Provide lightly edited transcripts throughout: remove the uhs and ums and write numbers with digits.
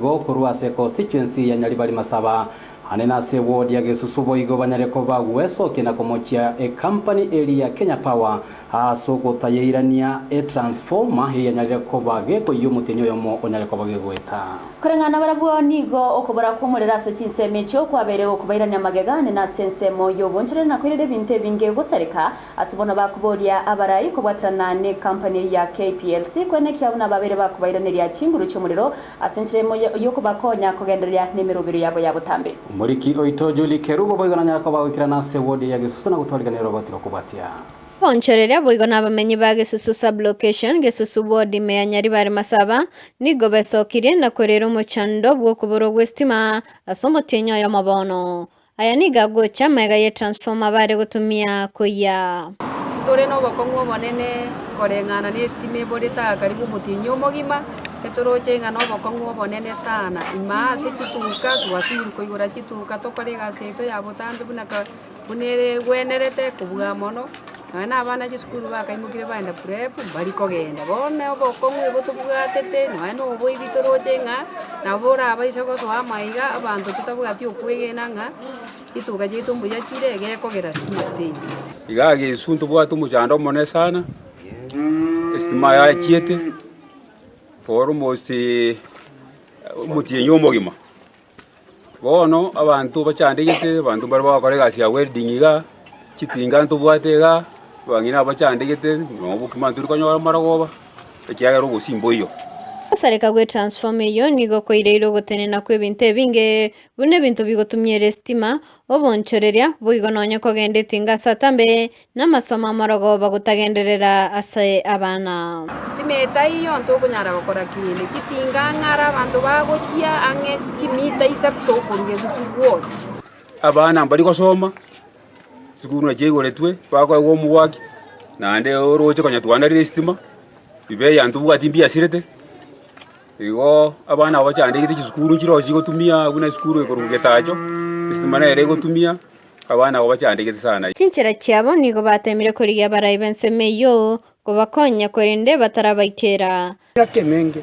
Igo korwa ase econstituency ya Nyaribari Masaba ane na ase eward ya Gesusu boigo banyare koba gwesokia na komochia ecompany eria ya Kenya Power ase ogotayeirania etransformer eyanyarire koba gekoiyia omotienyi oyomo onyare koba gegoeta. Koreng'ana barabwo nigo okobora kw'omorero ase chinsemo echio kwabeire gokobairania magega ane na ase ensemo y'obonchoreri na koirera ebinto ebinge gosareka. Ase bono bakoboria abarai kobwaterana necompany eyio ya KPLC koenekia buna babeire bakobairaneria chinguru chi'omorero ase enchera emo y'okobakonya kogendereria nemerobero yabo ya botambe. Omoriki oito Julie Kerubo boigo nanyare koba goikerana ase ward ya Gesusu na gotwarigania oroboti rokobwatia. Abaonchoreria boigo nabamenyi ba Gesusu Sub-location, Gesusu Ward ime ya Nyaribari Masaba, nigo besokirie na korera omochando bw'okoborwa gw'estima ase omotienyi oyomo bono. Aya nigo agocha amaiga ye transformer bare gotumia koyia. Tore nobokong'u obonene koreng'ana nesitima eborete aa karibu omotienyi omogima, etoroche ng'a nobokong'u obonene sana. Ime ase chituka twasinyirwe koigora chituka tokore egasi yaito ya botambe buna ka buna ere egwenerete kobua mono, nonye na abana chisukuru bakaimokire bagenda prep mbari kogenda. Bono obokong'u obo tobwatete nonye na oboibi toroche ng'a nabo orabaise gosoa amaiga abanto totabwati okwegena ng'a chituka chiaito mbuya chire egekogera stima teiyo. Igaa Gesu ntobwate omochando omonene sana, estima yachiete for almost omotienyi omogima. Bono abanto bachandegete, abanto mbare bagokora egasi ya welding igaa, chitinga ntobwate igaa, abang'ina bachandegete, nonya obokima ntori konyora amarogoba, ekiagera obosie mboiyo. Ogosareka gwe transformer eyio nigo koireire ogotenena kw'ebinto ebinge, buna ebinto bigotumia ere esitima, obonchoreria, boigo nonya kogenda etinga ase atambe, na amasomo amorogoba gotagenderera ase abana. Sitima etaiyo ntokonyara gokora kende, chitinga ng'are abanto bagochia ang'e chimita isato koruga esusu ward. Abana mbari gosoma, chisukuru nachi chiaigoretwe, bakoegwa omogwaki, naende oroche konya twanarire esitima, ibe ntobwati mbiasirete, igo abana aba bachandegete chisukuru nchiroo chigotumia buna esukuru ekorwa Getacho, esitima nere egotumia. Abana abo bachandegete sana. Chinchera chiabo nigo bateemire korigia abarai b'ensemo eyio kobakonya, korende batarabaikera. Emiaka emenge,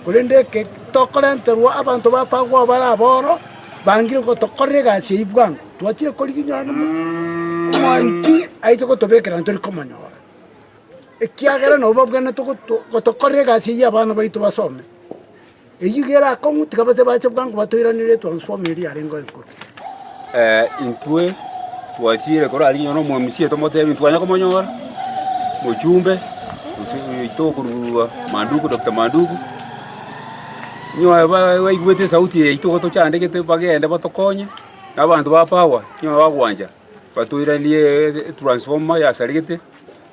korende eke tokorenterwa abanto ba Pagwa bare aboro, bangire gotokorera egasi eyio bwango. Twachire korigia onye omonto aise gotobekera ntori komonyora, ekiagera nabo babwenerete gotokorera egasi eyio abana baito basome. Eyio iga erakong'u, tiga bache bache bwango batoiranerie etransformer eria yarengeo enkoro. Intwe twachire korarigia nonya na omo MCA tomotebi ntwanya komonyora, mochumbe gose oito okorwa Manduku Doctor Manduku, onye baigwete esauti yaito igo tochandegete bagende batokonye, na abanto ba power onye bagwancha batoiranerie etransformer yasaregete,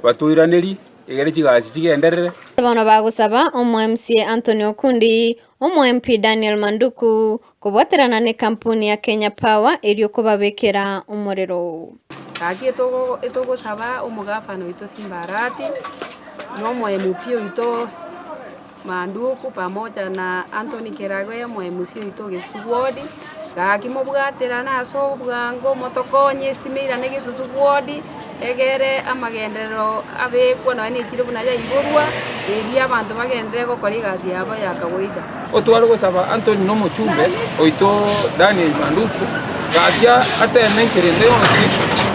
batoiranerie. Egere chigasi chigenderere. Bono bagosaba omo-MCA Anthony Okundi, omo-MP Daniel Manduku kobwaterana nekampuni ya Kenya Power erio kobabekera omorero. Gaki etogosaba omogafana oito Simba Arati na omo-MP oito Manduku pamoja na Anthony Keragwe omo-MC oito o Gesusu ward, gaki mobwaterane ase obwango motokonye estima eirane Gesusu ward, egere amagenderero abekwe nonya na echiro buna yaiborwa, erio abanto bagenderere gokora egasi yabo ya kawaida. Otware gosaba Anthony na omochumbe oito Daniel Manduku, gaki ateme enchera ende yonsi,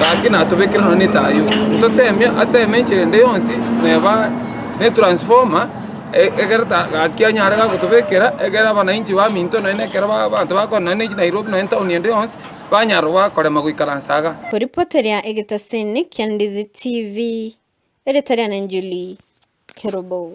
gaki natobekere nonya na etayo. Ntotemie ateme enchera ende yonsi neba. Ne transformer egere gaki anyare gagotobekera egere abananchi baminto nonye na ekero abanto bakogenda nonye na Nairobi nonye etown ende yonsi banyara bakorema goikaransa igaa. Koripoteria egetaseni kia Ndizi TV, erieta riane Julie Kerubo.